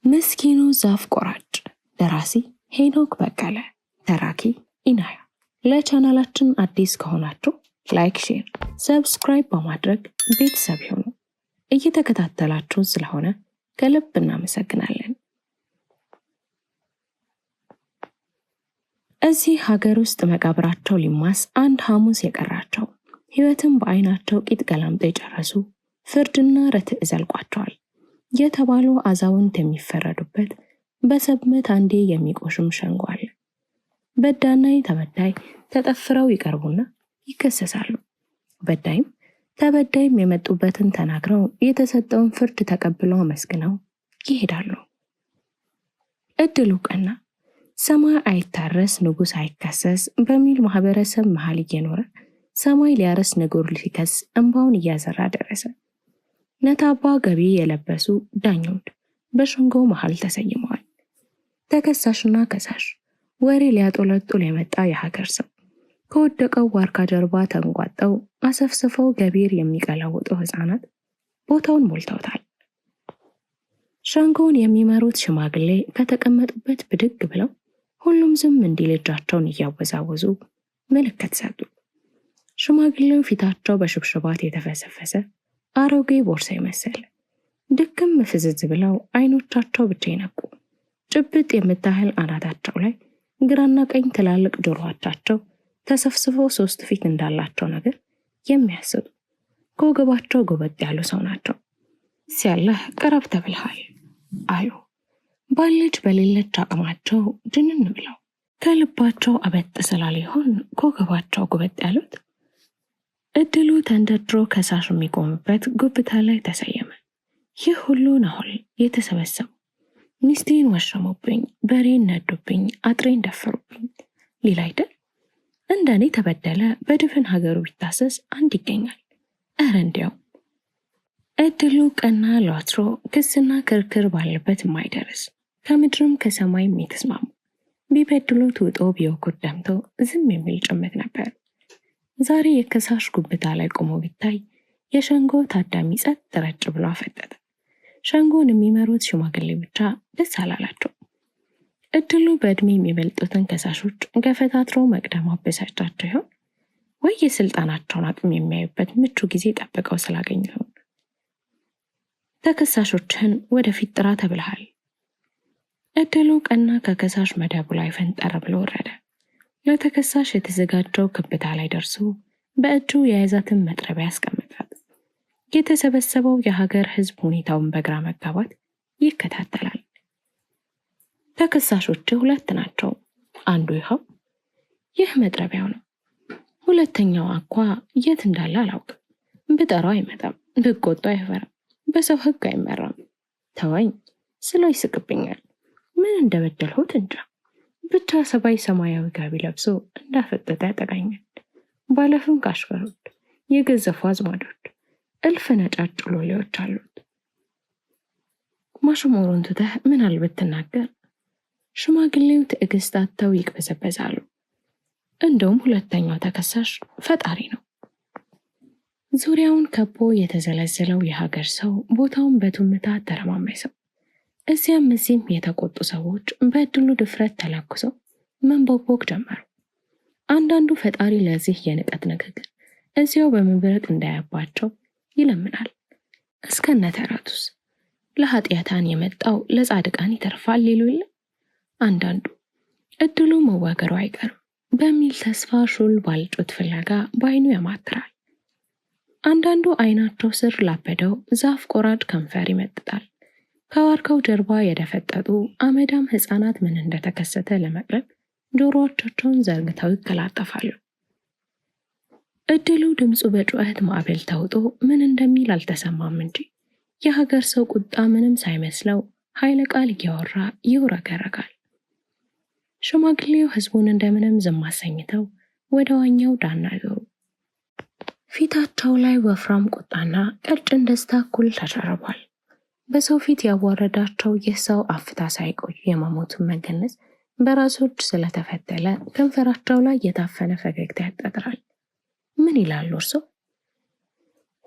ምስኪኑ ዛፍ ቆራጭ፣ ደራሲ ሄኖክ በቀለ፣ ተራኪ ኢናያ። ለቻናላችን አዲስ ከሆናችሁ like፣ share፣ subscribe በማድረግ ቤተሰብ ይሁኑ። እየተከታተላችሁን ስለሆነ ከልብ እናመሰግናለን። እዚህ ሀገር ውስጥ መቃብራቸው ሊማስ አንድ ሐሙስ የቀራቸው፣ ሕይወትን በዓይናቸው ቂጥ ገላምጠው የጨረሱ፣ ፍርድና ርትዕ ዘልቋቸዋል የተባሉ አዛውንት የሚፈረዱበት በሰብመት አንዴ የሚቆሽም ሸንጎ አለ። በዳና ተበዳይ ተጠፍረው ይቀርቡና ይከሰሳሉ። በዳይም ተበዳይም የመጡበትን ተናግረው የተሰጠውን ፍርድ ተቀብለው አመስግነው ይሄዳሉ። እድሉ ቀና፣ ሰማይ አይታረስ ንጉሥ አይከሰስ በሚል ማህበረሰብ መሃል እየኖረ ሰማይ ሊያረስ ንጉር ሊከስ እንባውን እያዘራ ደረሰ። ነታባ ገቢ የለበሱ ዳኞች በሸንጎ መሃል ተሰይመዋል። ተከሳሽና ከሳሽ፣ ወሬ ሊያጦለጡል የመጣ የሀገር ሰው፣ ከወደቀው ዋርካ ጀርባ ተንጓጠው አሰፍስፈው ገቢር የሚቀላውጡ ህፃናት ቦታውን ሞልተውታል። ሸንጎውን የሚመሩት ሽማግሌ ከተቀመጡበት ብድግ ብለው ሁሉም ዝም እንዲል እጃቸውን እያወዛወዙ ምልክት ሰጡ። ሽማግሌው ፊታቸው በሽብሽባት የተፈሰፈሰ አሮጌ ቦርሳ ይመስል ድክም ፍዝዝ ብለው አይኖቻቸው ብቻ ይነቁ፣ ጭብጥ የምታህል አናታቸው ላይ ግራና ቀኝ ትላልቅ ጆሮዎቻቸው ተሰፍስፈው ሶስት ፊት እንዳላቸው ነገር የሚያስጡ፣ ከወገባቸው ጎበጥ ያሉ ሰው ናቸው። ሲያለህ ቅረብ ተብልሃል አሉ። ባለች በሌለች አቅማቸው ድንን ብለው ከልባቸው አበጥ ስላለ ይሆን ከወገባቸው ጎበጥ ያሉት? እድሉ ተንደርድሮ ከሳሽ የሚቆምበት ጉብታ ላይ ተሰየመ። ይህ ሁሉ ናሆል የተሰበሰቡ ሚስቴን ወሸሙብኝ፣ በሬን ነዱብኝ፣ አጥሬን ደፈሩብኝ ሊል አይደል? እንደ እኔ ተበደለ በድፍን ሀገሩ ቢታሰስ አንድ ይገኛል። እረ እንዲያው እድሉ ቀና ለዋትሮ ክስና ክርክር ባለበት የማይደርስ፣ ከምድርም ከሰማይም የተስማሙ፣ ቢበድሉት ውጦ ቢወጉት ደምቶ ዝም የሚል ጭምት ነበር። ዛሬ የከሳሽ ጉብታ ላይ ቆሞ ቢታይ የሸንጎ ታዳሚ ጸጥ ረጭ ብሎ አፈጠጠ። ሸንጎን የሚመሩት ሽማግሌ ብቻ ደስ አላላቸው። እድሉ በእድሜ የሚበልጡትን ከሳሾች ገፈታትሮ መቅደም አበሳጫቸው ይሆን ወይ የስልጣናቸውን አቅም የሚያዩበት ምቹ ጊዜ ጠብቀው ስላገኙ ይሆን? ተከሳሾችህን ወደፊት ጥራ ተብልሃል። እድሉ ቀና ከከሳሽ መደቡ ላይ ፈንጠር ብሎ ወረደ። ለተከሳሽ የተዘጋጀው ክብታ ላይ ደርሶ በእጁ የያዛትን መጥረቢያ ያስቀምጣል። የተሰበሰበው የሀገር ሕዝብ ሁኔታውን በግራ መጋባት ይከታተላል። ተከሳሾች ሁለት ናቸው። አንዱ ይኸው ይህ መጥረቢያው ነው። ሁለተኛው አኳ የት እንዳለ አላውቅም። ብጠራው አይመጣም፣ ብቆጣው አይፈራም፣ በሰው ሕግ አይመራም። ተወኝ ስለው ይስቅብኛል። ምን እንደበደልሁት እንጃ። ብቻ ሰባይ ሰማያዊ ጋቢ ለብሶ እንዳፈጠጠ ያጠቃኛል። ባለፍም ካሽከሮች፣ የገዘፉ አዝማዶች፣ እልፍ ነጫጭ ሎሌዎች አሉት። ማሽሞሩን ትተህ ምን ብትናገር። ሽማግሌው ትዕግስት አጥተው ይቅበዘበዛሉ። እንደውም ሁለተኛው ተከሳሽ ፈጣሪ ነው። ዙሪያውን ከቦ የተዘለዘለው የሀገር ሰው ቦታውን በቱምታ ተረማመሰው። እዚያም እዚህም የተቆጡ ሰዎች በእድሉ ድፍረት ተለኩሰው መንቦግቦግ ጀመሩ። አንዳንዱ ፈጣሪ ለዚህ የንቀት ንግግር እዚያው በመብረቅ እንዳያባቸው ይለምናል። እስከነ ተረቱስ ለኃጢአታን የመጣው ለጻድቃን ይተርፋል ሊሉ የለ። አንዳንዱ እድሉ መዋገሩ አይቀርም በሚል ተስፋ ሹል ባልጩት ፍለጋ በአይኑ ያማትራል። አንዳንዱ አይናቸው ስር ላበደው ዛፍ ቆራጭ ከንፈር ይመጥጣል። ከዋርካው ጀርባ የደፈጠጡ አመዳም ሕፃናት ምን እንደተከሰተ ለመቅረብ ጆሮዎቻቸውን ዘርግተው ይከላጠፋሉ። እድሉ ድምፁ በጩኸት ማዕበል ተውጦ ምን እንደሚል አልተሰማም እንጂ የሀገር ሰው ቁጣ ምንም ሳይመስለው ኃይለ ቃል እያወራ ይውረገረጋል። ሽማግሌው ሕዝቡን እንደምንም ዝም አሰኝተው ወደ ዋኛው ዳና ዞሩ። ፊታቸው ላይ ወፍራም ቁጣና ቀጭን ደስታ እኩል ተሸርቧል። በሰው ፊት ያዋረዳቸው ይህ ሰው አፍታ ሳይቆይ የመሞቱን መገነዝ በራሱ እጅ ስለተፈተለ ከንፈራቸው ላይ የታፈነ ፈገግታ ያጣጥራል። ምን ይላሉ እርሶ?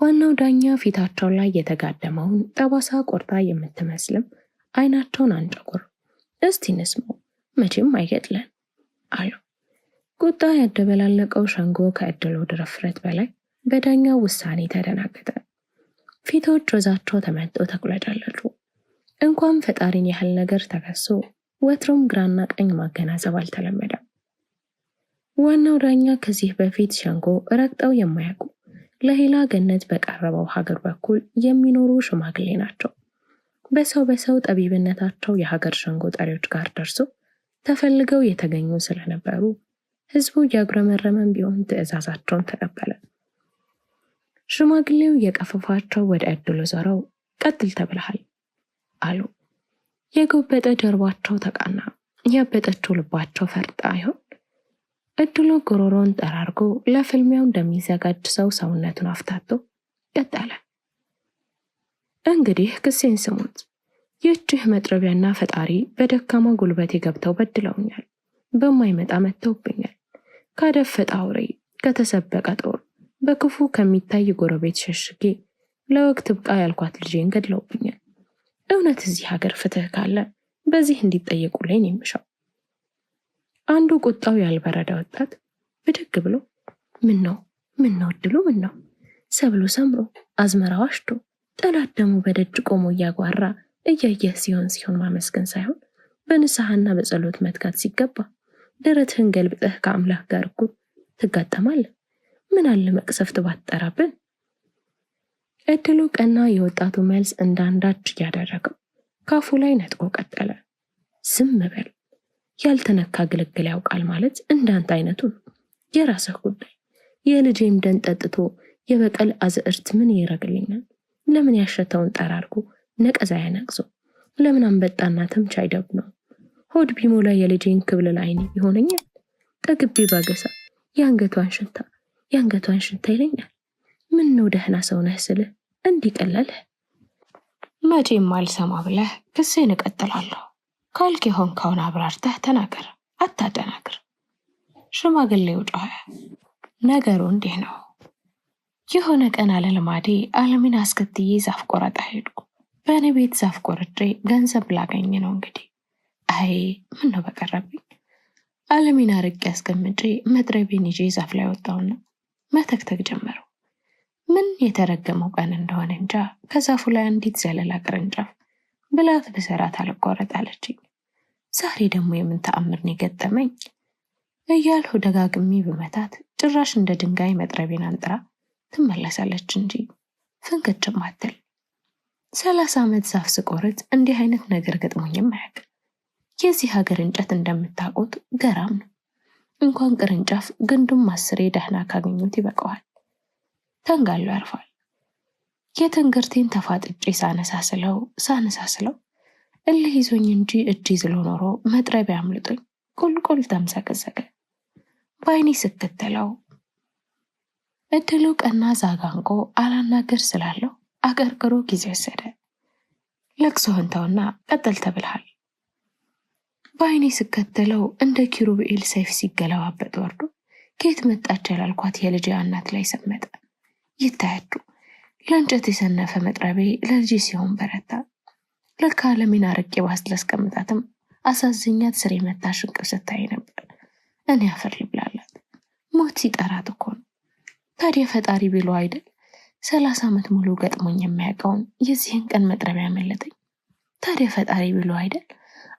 ዋናው ዳኛ ፊታቸው ላይ የተጋደመውን ጠባሳ ቆርጣ የምትመስልም አይናቸውን አንጨቁር። እስቲ እንስማው፣ መቼም አይገድለን አሉ። ቁጣ ያደበላለቀው ሸንጎ ከእድሉ ድፍረት በላይ በዳኛው ውሳኔ ተደናገጠ። ፊቶች ወዛቸው ተመልጦ ተቁለጨለጩ። እንኳን ፈጣሪን ያህል ነገር ተከሶ ወትሮም ግራና ቀኝ ማገናዘብ አልተለመደም። ዋናው ዳኛ ከዚህ በፊት ሸንጎ ረግጠው የማያውቁ ለሄላ ገነት በቀረበው ሀገር በኩል የሚኖሩ ሽማግሌ ናቸው። በሰው በሰው ጠቢብነታቸው የሀገር ሸንጎ ጠሪዎች ጋር ደርሶ ተፈልገው የተገኙ ስለነበሩ ህዝቡ እያጉረመረመን ቢሆን ትዕዛዛቸውን ተቀበለ። ሽማግሌው የቀፈፋቸው ወደ እድሉ ዞረው ቀጥል ተብለሃል አሉ። የጎበጠ ጀርባቸው ተቃና፣ ያበጠችው ልባቸው ፈርጣ ይሆን? እድሉ ጉሮሮን ጠራርጎ ለፍልሚያው እንደሚዘጋጅ ሰው ሰውነቱን አፍታቶ ቀጠለ። እንግዲህ ክሴን ስሙት። ይህችህ መጥረቢያና ፈጣሪ በደካማ ጉልበቴ ገብተው በድለውኛል። በማይመጣ መጥተውብኛል። ካደፈጠ አውሬ፣ ከተሰበቀ ጦር፣ በክፉ ከሚታይ ጎረቤት ሸሽጌ ለወቅት ብቃ ያልኳት ልጄን ገድለውብኛል። እውነት እዚህ ሀገር ፍትህ ካለ በዚህ እንዲጠየቁልኝ ነው የምሻው። አንዱ ቁጣው ያልበረደ ወጣት ብድግ ብሎ ምን ነው ምን ነው እድሉ ምን ነው ሰብሉ ሰምሮ አዝመራው አሽቶ ጠላት ደግሞ በደጅ ቆሞ እያጓራ እያየህ ሲሆን ሲሆን ማመስገን ሳይሆን በንስሐና በጸሎት መትጋት ሲገባ ደረትህን ገልብጠህ ከአምላክ ጋር እኩል ትጋጠማለህ። ምን አለ መቅሰፍት ባትጠራብን። እድሉ ቀና የወጣቱ መልስ እንዳንዳች እያደረገው ካፉ ላይ ነጥቆ ቀጠለ። ዝም በል፣ ያልተነካ ግልግል ያውቃል ማለት እንዳንተ አይነቱ ነው። የራስህ ጉዳይ። የልጄም ደም ጠጥቶ የበቀል አዝዕርት ምን ይረግልኛል? ለምን ያሸተውን ጠራርጎ ነቀዛ ያነቅዞ? ለምን አንበጣና ተምች አይደብ ነው? ሆድ ቢሞላ የልጄን ክብልል አይኔ ይሆነኛል? ጠግቤ ባገሳ የአንገቷን ሽንታ የአንገቷን ሽንታ ይለኛል። ምን ነው ደህና ሰው ነህ ስልህ እንዲህ ቀለልህ? መቼም አልሰማ ብለህ ክሴን እቀጥላለሁ ካልክ የሆንከውን አብራርተህ ተናገር፣ አታደናግር። ሽማግሌው ጮኸ። ነገሩ እንዲህ ነው። የሆነ ቀን አለልማዴ አለሜን አስከትዬ ዛፍ ቆረጣ ሄድኩ። በእኔ ቤት ዛፍ ቆርጬ ገንዘብ ላገኝ ነው እንግዲህ። አይ ምን ነው በቀረብኝ። አለሜን አርቄ አስቀምጬ መጥረቤን ይዤ ዛፍ ላይ ወጣሁና መተክተክ ጀመረው። ምን የተረገመው ቀን እንደሆነ እንጃ ከዛፉ ላይ አንዲት ዘለላ ቅርንጫፍ ብላት ብሰራት አልቆረጥ አለችኝ። ዛሬ ደግሞ የምን ተአምር ነው የገጠመኝ እያልሁ ደጋግሜ ብመታት ጭራሽ እንደ ድንጋይ መጥረቤን አንጥራ ትመለሳለች እንጂ ፍንክችም አትል። 30 ዓመት ዛፍ ስቆርጥ እንዲህ አይነት ነገር ገጥሞኝም አያውቅም። የዚህ ሀገር እንጨት እንደምታውቁት ገራም ነው። እንኳን ቅርንጫፍ ግንዱም 10 ደህና ካገኙት ይበቃዋል። ተንጋሎ ያርፋል። የትንግርቴን ተፋጥጬ ሳነሳስለው ሳነሳስለው እልህ ይዞኝ እንጂ እጅ ዝሎ ኖሮ መጥረቢያ አምልጦኝ ቁልቁል ተምሰቀሰቀ። በአይኔ ስከተለው እድሉ ቀና ዛጋንቆ አላናገር ስላለው አቀርቅሮ ጊዜ ወሰደ። ለቅሶህን ተውና ቀጥል ተብልሃል። በአይኔ ስከተለው እንደ ኪሩብኤል ሰይፍ ሲገለባበጥ ወርዶ ከየት መጣች ያላልኳት የልጄ አናት ላይ ሰመጠ። ይታያችሁ ለእንጨት የሰነፈ መጥረቤ ለልጄ ሲሆን በረታ። ለካ አለሜን አርቄ ባስላስቀምጣትም አሳዝኛት ስር የመታ ሽንቅብ ስታይ ነበር። እኔ አፈር ልብላላት። ሞት ሲጠራት እኮ ነው። ታዲያ ፈጣሪ ቢሎ አይደል 30 ዓመት ሙሉ ገጥሞኝ የሚያውቀውን የዚህን ቀን መጥረቢያ ያመለጠኝ። ታዲያ ፈጣሪ ቢሎ አይደል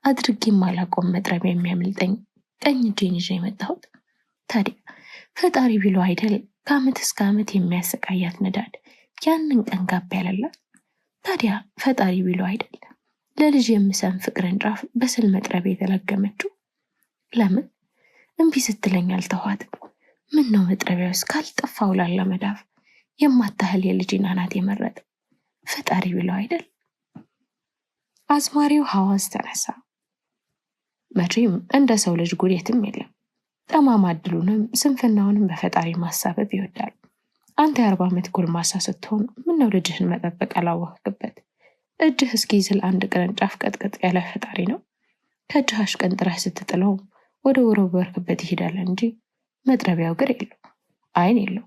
አድርጌ የማላቆም መጥረቢያ የሚያመልጠኝ ቀኝ እጄን ይዤ የመጣሁት። ታዲያ ፈጣሪ ቢሎ አይደል ከዓመት እስከ ዓመት የሚያሰቃያት ንዳድ ያንን ቀን ጋብ ያለላት። ታዲያ ፈጣሪ ቢሎ አይደል ለልጅ የምሰንፍ ቅርንጫፍ በስል መጥረቢያ የተለገመችው። ለምን እምቢ ስትለኝ አልተኋትም? ምን ነው መጥረቢያው እስካልጠፋው ላለ መዳፍ የማታህል የልጄን አናት የመረጠ ፈጣሪ ቢሎ አይደል? አዝማሪው ሐዋዝ ተነሳ። መቼም እንደ ሰው ልጅ ጉድ የትም የለም። ጠማማ እድሉንም ስንፍናውንም በፈጣሪ ማሳበብ ይወዳል። አንተ የ40 ዓመት ጎልማሳ ስትሆን ምነው ልጅህን መጠበቅ አላወቅክበት? እጅህ እስኪዝል አንድ ቅርንጫፍ ቀጥቅጥ ያለ ፈጣሪ ነው። ከእጅህ አሽቀንጥረህ ስትጥለው ወደ ወረወርክበት ይሄዳል እንጂ መጥረቢያው እግር የለው አይን የለው።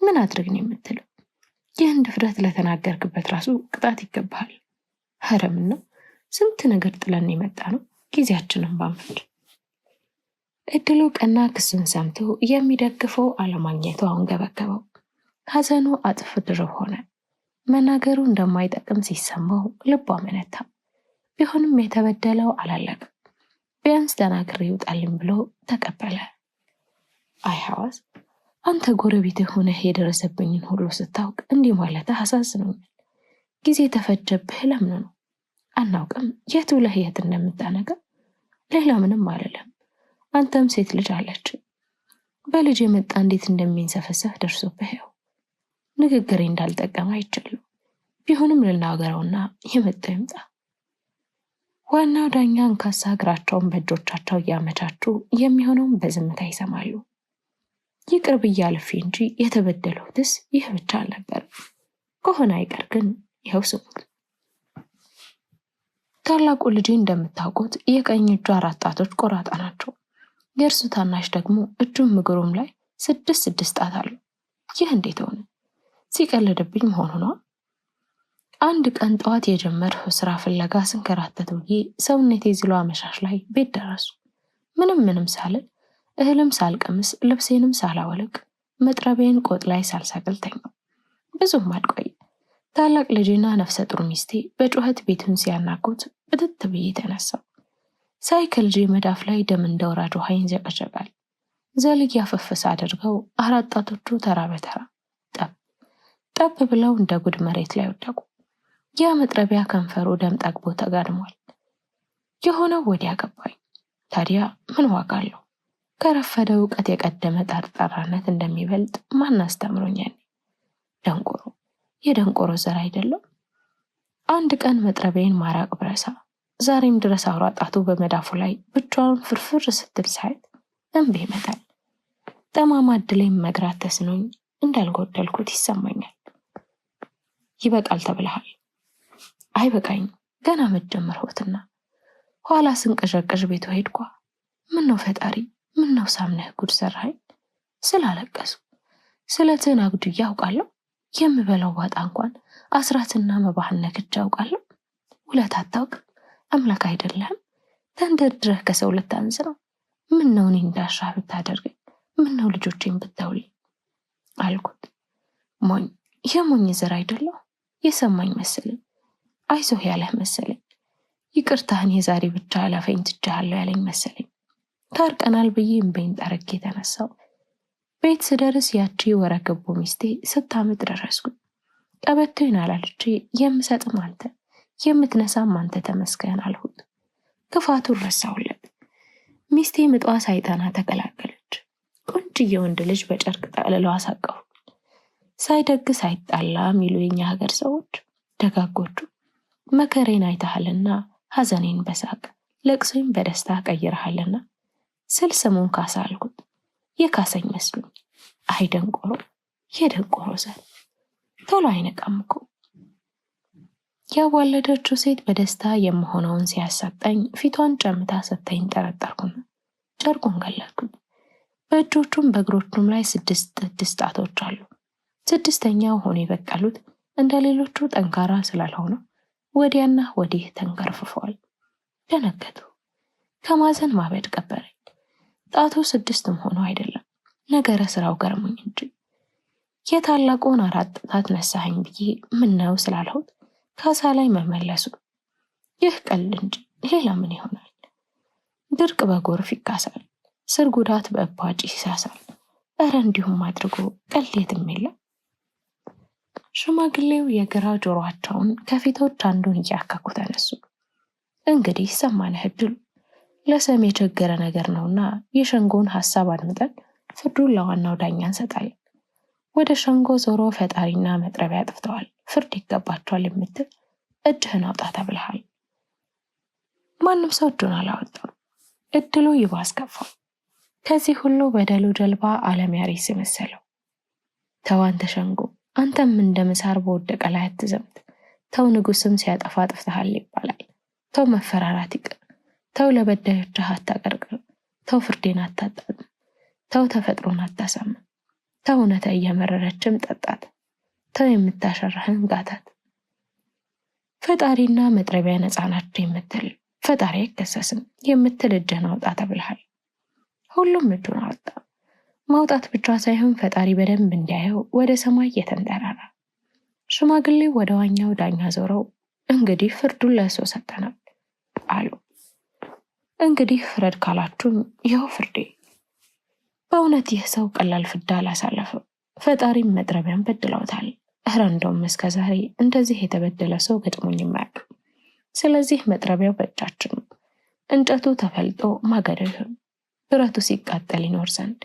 ምን አድርግ ነው የምትለው? ይህን ድፍረት ለተናገርክበት ራሱ ቅጣት ይገባሃል። ኧረ ምነው ስንት ነገር ጥለን የመጣ ነው፣ ጊዜያችንን ባንፈጅ። እድሉ ቀና ክሱን ሰምቶ የሚደግፈው አለማግኘቱ አንገበገበው። ሐዘኑ አጥፍ ድርብ ሆነ። መናገሩ እንደማይጠቅም ሲሰማው ልቡ አመነታ። ቢሆንም የተበደለው አላለቅም። ቢያንስ ተናግሬ ይውጣልኝ ብሎ ተቀበለ። አይ ሐዋስ፣ አንተ ጎረቤት ሆነህ የደረሰብኝን ሁሉ ስታውቅ እንዲህ ማለትህ አሳዝኖኛል። ጊዜ ተፈጀብህ ለምን ነው? አናውቅም የት ውለህ የት እንደምታነጋ። ሌላ ምንም አልልም። አንተም ሴት ልጅ አለች። በልጅ የመጣ እንዴት እንደሚንሰፈሰፍ ደርሶብህ ያው ንግግሬ እንዳልጠቀመ አይቻለሁ። ቢሆንም ልናገረውና የመጣ ይምጣ። ዋናው ዳኛ እንካሳ እግራቸውን በእጆቻቸው እያመቻቹ የሚሆነውን በዝምታ ይሰማሉ። ይቅር ብዬ አልፌ እንጂ የተበደለሁትስ ይህ ብቻ አልነበረም። ከሆነ አይቀር ግን ይኸው ስሙት። ታላቁ ልጄ እንደምታውቁት የቀኝ እጁ 4 ጣቶች ቆራጣ ናቸው። የእርሱ ታናሽ ደግሞ እጁም እግሩም ላይ 6 6 ጣት አለው። ይህ እንዴት ሆነ? ሲቀልድብኝ መሆኑ ነው። አንድ ቀን ጠዋት የጀመርሁ ስራ ፍለጋ ስንከራተት ውዬ ሰውነቴ ዝሎ አመሻሽ ላይ ቤት ደረሱ። ምንም ምንም ሳልል እህልም ሳልቀምስ ልብሴንም ሳላወልቅ መጥረቢያን ቆጥ ላይ ሳልሰቅል ተኛሁ። ብዙም አልቆየ። ታላቅ ልጄና ነፍሰ ጡር ሚስቴ በጩኸት ቤቱን ሲያናጉት ብትት ብዬ ተነሳሁ። ሳይ ከልጄ መዳፍ ላይ ደም እንደ ወራጅ ውሃ ይንዘቀዘቃል። ዘልዬ አፈፈስ አድርገው 4 ጣቶቹ ተራ በተራ ጠብ ጠብ ብለው እንደ ጉድ መሬት ላይ ወደቁ። ያ መጥረቢያ ከንፈሩ ደም ጠግቦ ተጋድሟል። የሆነው ወዲያ ገባኝ። ታዲያ ምን ዋጋ አለው? ከረፈደ እውቀት የቀደመ ጠርጣራነት እንደሚበልጥ ማን አስተምሮኛል? ደንቆሮ፣ የደንቆሮ ዘር አይደለም። አንድ ቀን መጥረቢያዬን ማራቅ ብረሳ ዛሬም ድረስ አውራ ጣቱ በመዳፉ ላይ ብቻዋን ፍርፍር ስትል ሳያት እንቢ ይመታል። ጠማማ እድሌን መግራት ተስኖኝ እንዳልጎደልኩት ይሰማኛል። ይበቃል ተብለሃል። አይበቃኝም፣ ገና መጀመርሁትና ኋላ ስንቀዠቀዥ ቤቱ ሄድኳ። ምነው ፈጣሪ፣ ምነው ሳምነህ ጉድ ሰራኸኝ? ስላለቀሱ ስለትህን አጉድዬ አውቃለሁ። የምበላው ባጣ እንኳን አስራትና መባህን ነክቼ አውቃለሁ። ውለታ አታውቅም፣ አምላክ አይደለህም። ተንደርድረህ ከሰው ልታንስ ነው። ምነው እኔ እንዳሻህ ብታደርገኝ፣ ምነው ልጆቼን ብተውልኝ አልኩት። ሞኝ፣ የሞኝ ዘር አይደለሁ። የሰማኝ መሰለኝ፣ አይዞህ ያለህ መሰለኝ፣ ይቅርታህን የዛሬ ብቻ አላፈኝ ትቼሃለሁ ያለኝ መሰለኝ። ታርቀናል ብዬ እምበይን ጠርጌ ተነሳሁ። ቤት ስደርስ ያቺ ወረገቦ ሚስቴ ስታምጥ ደረስኩኝ። ቀበቶዬን አላልቼ የምሰጥም አንተ የምትነሳም አንተ ተመስገን አልሁት። ክፋቱን ረሳሁለት። ሚስቴ ምጧ ሳይጠና ተገላገለች። ቆንጅዬ ወንድ ልጅ በጨርቅ ጠቅልለው አሳቀፉ። ሳይደግስ አይጣላ የሚሉ የኛ ሀገር ሰዎች ደጋጎቹ፣ መከሬን አይተሃልና ሐዘኔን በሳቅ ለቅሶዬን በደስታ ቀይረሃልና ስል ስሙን ካሳ አልኩት። የካሰኝ መስሎኝ። አይ ደንቆሮ፣ የደንቆሮ ዘር ቶሎ አይነቃም እኮ። ያዋለደችው ሴት በደስታ የምሆነውን ሲያሳጣኝ ፊቷን ጨምታ ሰታኝ ጠረጠርኩና ጨርቁን ገለጥኩት። በእጆቹም በእግሮቹም ላይ 6 6 ጣቶች አሉ። 6ኛው ሆኖ የበቀሉት እንደ ሌሎቹ ጠንካራ ስላልሆኑ ወዲያና ወዲህ ተንከርፍፈዋል። ደነገጡ። ከማዘን ማበድ ቀበረኝ። ጣቱ 6ም ሆኖ አይደለም ነገረ ስራው ገርሞኝ እንጂ። የታላቁን 4 ጣት ነሳኸኝ ብዬ ምነው ስላልሁት ካሳ ላይ መመለሱ ይህ ቀልድ እንጂ ሌላ ምን ይሆናል? ድርቅ በጎርፍ ይካሳል፣ ስር ጉዳት በእባጭ ይሳሳል። እረ እንዲሁም አድርጎ ቀልድ የትም የለም። ሽማግሌው የግራ ጆሮአቸውን ከፊቶች አንዱን እያከኩ ተነሱ። እንግዲህ ሰማንህ እድሉ ለሰም የቸገረ ነገር ነውና የሸንጎን ሐሳብ አድምጠን ፍርዱን ለዋናው ዳኛ እንሰጣለን። ወደ ሸንጎ ዞሮ ፈጣሪና መጥረቢያ አጥፍተዋል፣ ፍርድ ይገባቸዋል የምትል እጅህን አውጣ ተብለሃል። ማንም ሰው እጁን አላወጣም። እድሉ ይባስ ከፋ። ከዚህ ሁሉ በደሉ ጀልባ ዓለም ያሪስ የመሰለው። ተው አንተ ሸንጎ፣ አንተም እንደ ምሳር በወደቀ ላይ አትዘምት። ተው ንጉስም ሲያጠፋ አጥፍተሃል ይባላል። ተው መፈራራት ይቅር። ተው ለበዳዮችህ አታቀርቅር። ተው ፍርዴን አታጣጥም። ተው ተፈጥሮን አታሳምም። ተው እውነት እየመረረችም ጠጣት። ተው የምታሸራህን ጋታት። ፈጣሪና መጥረቢያ ነፃ ናቸው የምትል፣ ፈጣሪ አይከሰስም የምትል እጅህን አውጣ ተብልሃል። ሁሉም እጁን አወጣ። ማውጣት ብቻ ሳይሆን ፈጣሪ በደንብ እንዲያየው ወደ ሰማይ እየተንጠራራ። ሽማግሌው ወደ ዋኛው ዳኛ ዞረው እንግዲህ ፍርዱን ለእሱ ሰጠናል አሉ። እንግዲህ ፍረድ ካላችሁም ይኸው ፍርዴ። በእውነት ይህ ሰው ቀላል ፍዳ አላሳለፈም። ፈጣሪም መጥረቢያን በድለውታል። እረ እንደውም እስከ ዛሬ እንደዚህ የተበደለ ሰው ገጥሞኝ አያውቅም። ስለዚህ መጥረቢያው በእጃችን ነው። እንጨቱ ተፈልጦ ማገዶ ይሁን፣ ብረቱ ሲቃጠል ይኖር ዘንድ፣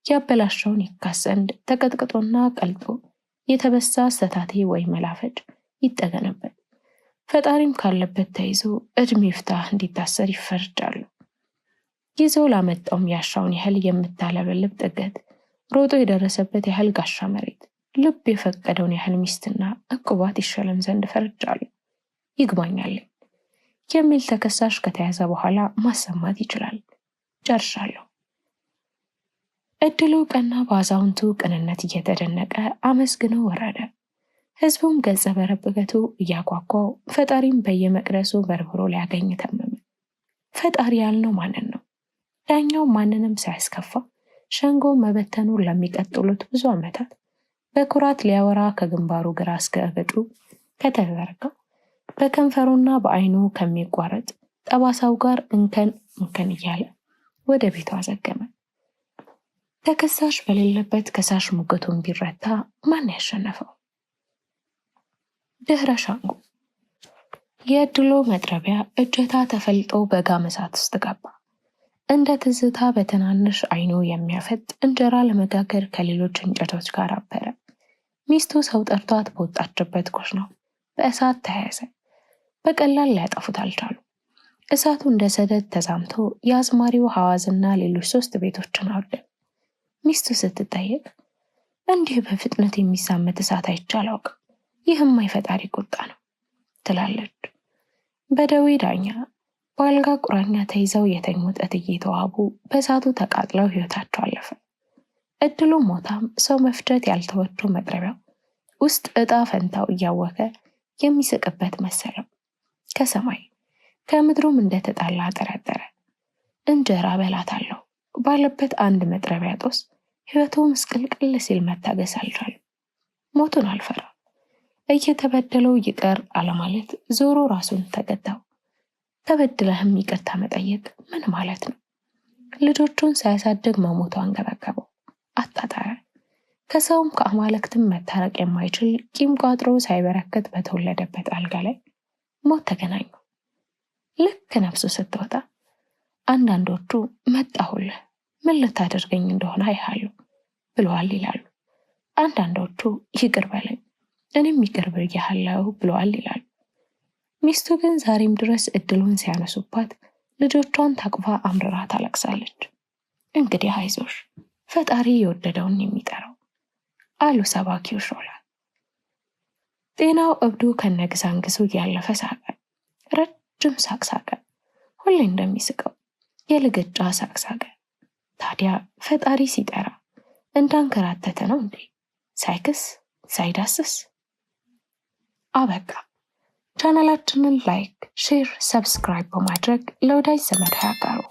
ያበላሸውን ይካስ ዘንድ፣ ተቀጥቅጦና ቀልጦ የተበሳ ሰታቴ ወይ መላፈድ ይጠገንበት። ፈጣሪም ካለበት ተይዞ እድሜ ይፍታህ እንዲታሰር ይፈርጃሉ። ይዞ ላመጣውም ያሻውን ያህል የምታለበልብ ጥገት፣ ሮጦ የደረሰበት ያህል ጋሻ መሬት፣ ልብ የፈቀደውን ያህል ሚስትና ዕቁባት ይሸለም ዘንድ ፈርጃሉ። ይግባኛል የሚል ተከሳሽ ከተያዘ በኋላ ማሰማት ይችላል። ጨርሻለሁ። እድሉ ቀና በአዛውንቱ ቅንነት እየተደነቀ አመስግኖ ወረደ። ህዝቡም ገጸ በረከቱ እያጓጓው ፈጣሪም በየመቅደሱ በርብሮ ሊያገኝ ተመመ። ፈጣሪ ያልነው ማንን ነው? ዳኛው ማንንም ሳያስከፋ ሸንጎ መበተኑን ለሚቀጥሉት ብዙ ዓመታት በኩራት ሊያወራ ከግንባሩ ግራ እስከ እገጩ ከተዘረጋ በከንፈሩና በዓይኑ ከሚቋረጥ ጠባሳው ጋር እንከን እንከን እያለ ወደ ቤቱ አዘገመ። ተከሳሽ በሌለበት ከሳሽ ሙግቱን ቢረታ ማን ያሸነፈው? ድህረ ሸንጎ የእድሎ መጥረቢያ እጀታ ተፈልጦ በጋመ እሳት ውስጥ ገባ። እንደ ትዝታ በትናንሽ ዓይኑ የሚያፈጥ እንጀራ ለመጋገር ከሌሎች እንጨቶች ጋር አበረ። ሚስቱ ሰው ጠርቷት በወጣችበት ነው በእሳት ተያያዘ። በቀላል ሊያጠፉት አልቻሉ። እሳቱ እንደ ሰደድ ተዛምቶ የአዝማሪው ሐዋዝና ሌሎች 3 ቤቶችን አወደመ። ሚስቱ ስትጠየቅ እንዲህ በፍጥነት የሚዛመት እሳት አይቼ አላውቅም፣ ይህማ የፈጣሪ ቁጣ ነው ትላለች። በደዌ ዳኛ በአልጋ ቁራኛ ተይዘው የተኙት እትዬ ተዋቡ በእሳቱ ተቃጥለው ሕይወታቸው አለፈ። እድሉ ሞታም ሰው መፍጀት ያልተወቸው መጥረቢያው ውስጥ እጣ ፈንታው እያወከ የሚስቅበት መሰለው። ከሰማይ ከምድሩም እንደተጣላ ጠረጠረ። እንጀራ በላታለሁ ባለበት አንድ መጥረቢያ ጦስ ሕይወቱ ምስቅልቅል ሲል መታገስ አልቻለም። ሞቱን አልፈራ። እየተበደለው ይቅር አለማለት ዞሮ ራሱን ተገታው። ተበድለህም ይቅርታ መጠየቅ ምን ማለት ነው? ልጆቹን ሳያሳድግ መሞቱ አንገበገበው፣ አጣጣረ። ከሰውም ከአማልክትም መታረቅ የማይችል ቂም ቋጥሮ ሳይበረክት በተወለደበት አልጋ ላይ ሞት ተገናኙ። ልክ ነፍሱ ስትወጣ አንዳንዶቹ መጣሁልህ ምን ልታደርገኝ እንደሆነ አይሃለሁ ብለዋል ይላሉ። አንዳንዶቹ ይቅር በለኝ እኔም ይቅር ብያለሁ ብለዋል ይላሉ። ሚስቱ ግን ዛሬም ድረስ እድሉን ሲያነሱባት ልጆቿን ታቅፋ አምርራ ታለቅሳለች። እንግዲህ አይዞሽ ፈጣሪ የወደደውን የሚጠራው አሉ ሰባኪው ሾላ። ጤናው እብዱ ከነግሳንግሱ እያለፈ ሳቀ። ረጅም ሳቅ ሳቀ። ሁሌ እንደሚስቀው የልግጫ ሳቅ ሳቀ። ታዲያ ፈጣሪ ሲጠራ እንዳንከራተተ ነው እንዴ? ሳይክስ ሳይዳስስ አበቃ። ቻናላችንን like፣ share፣ subscribe በማድረግ ለወዳጅ ዘመድ ያጋሩ።